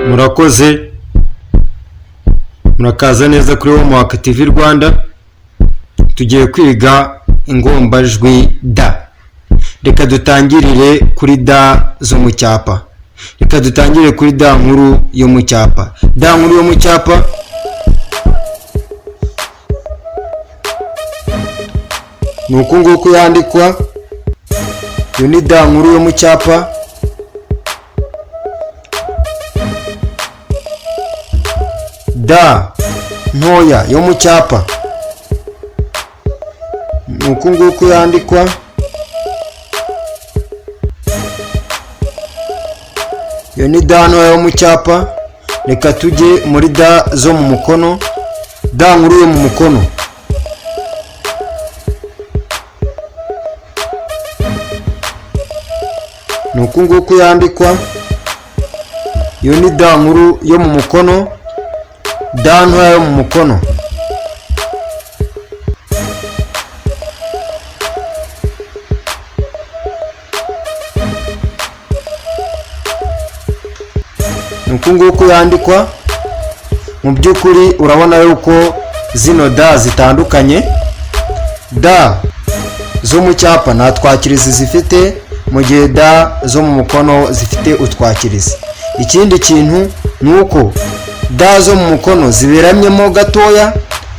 Murakoze, murakaza neza kuri Homework TV Rwanda. Tugiye kwiga ingombajwi D. Reka dutangirire kuri D zo mu cyapa. Reka dutangire kuri D nkuru yo mu cyapa. D nkuru yo mu cyapa ni uku nguku yandikwa. Iyo ni D nkuru yo mu cyapa. D ntoya yo mu cyapa ni uku nguku yandikwa. Iyo ni D ntoya yo mu cyapa. Reka tujye muri D zo mu mukono. D nkuru yo mu mukono ni uku nguku yandikwa. Iyo ni D nkuru yo mu mukono. D ntoya yo mu mukono ni uku nguku yandikwa. Mu by'ukuri urabona yuko zino D zitandukanye. D zo mu cyapa nta twakirizi zifite, mu gihe D zo mu mukono zifite utwakirizi. Ikindi kintu ni uko D zo mu mukono ziberamyemo gatoya,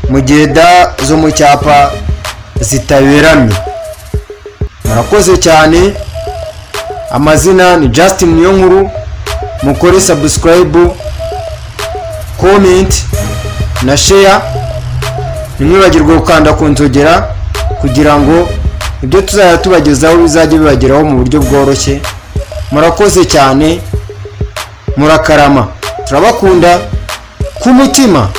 mu gihe D zo mu cyapa zitaberamye. Murakoze cyane. Amazina ni Justin Niyonkuru. Mukore subscribe, comment na share. Ntimwibagirwe gukanda ku nzogera kugira ngo ibyo tuzajya tubagezaho bizajye bibageraho mu buryo bworoshye. Murakoze cyane, murakarama, turabakunda ku mutima.